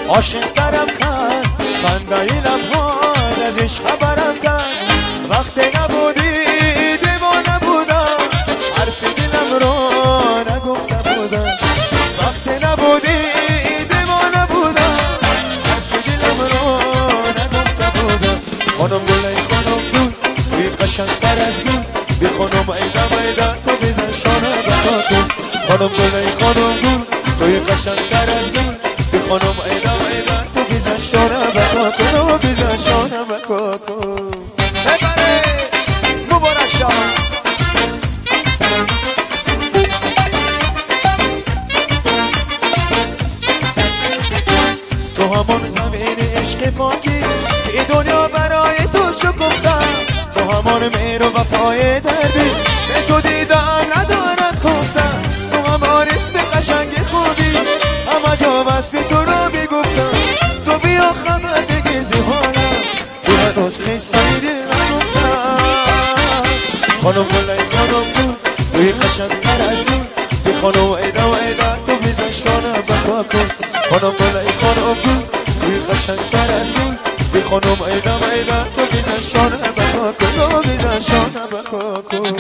عاشق ترم کرد، خنده لبهات از عشق خبرم کرد. وقتی نبودی دیوانه بودم، حرف دلم رو نگفته بودم. وقتی نبودی دیوانه بودم، حرف دلم رو نگفته بودم. خانم گل ای خانم گل، توی قشنگتر از گل، بی خانم ایدا ایدا تو بزن شانه بکاکو. خانم گل ای خانم گل، توی قشنگتر از گل، بی خانم ایدا ایدا تو بزن شانه بکاکو، بزن شانه بکاکو. ببره مبارک شما. تو همان زمین عشق پاکی که دنیا برای تو شکفتم، تو همان مهر و وفای دردی به تو دیدم ندارد گفتم. تو همان اسم قشنگ خوبی، همه جا وصف تو رو میگفتم. تو بیا خبر بگیر ز حالم، تو هنوز قصه دل نگفتم. خانم گل ای خانم گل، توی قشنگتر از گل، بی خانم ایدا ایدا تو بزن شانه بکاکو. خانم گل ای خانم گل، توی قشنگتر از گل، بی خانم ایدا ایدا تو بزن شانه بکاکو، بزن شانه بکاکو.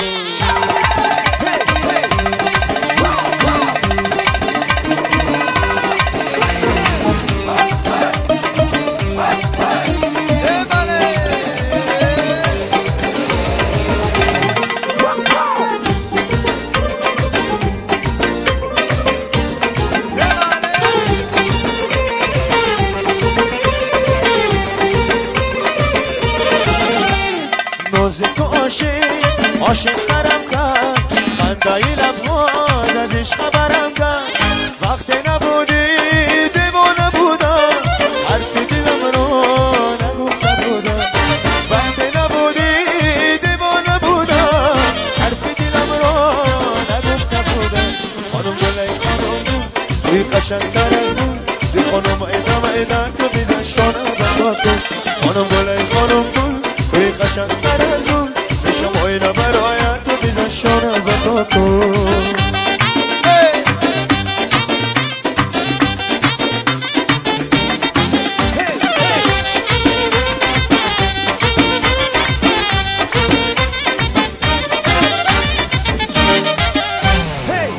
ناز تو عاشق عاشق ترم کرد، خنده لبهات از عشق خبرم کرد. وقتی نبودی دیوانه بودم، حرف دلم رو نگفته بودم. وقتی نبودی دیوانه بودم، حرف دلم رو نگفته بودم. خانم گل ای خانم گل، توی قشنگتر از گل، بی خانم ایدا ایدا تو بزن شانه بکاکو. خانم گل ای خانم گل، توی قشنگتر از گل، بشم آینه برای تو بزن شانه بکاکو.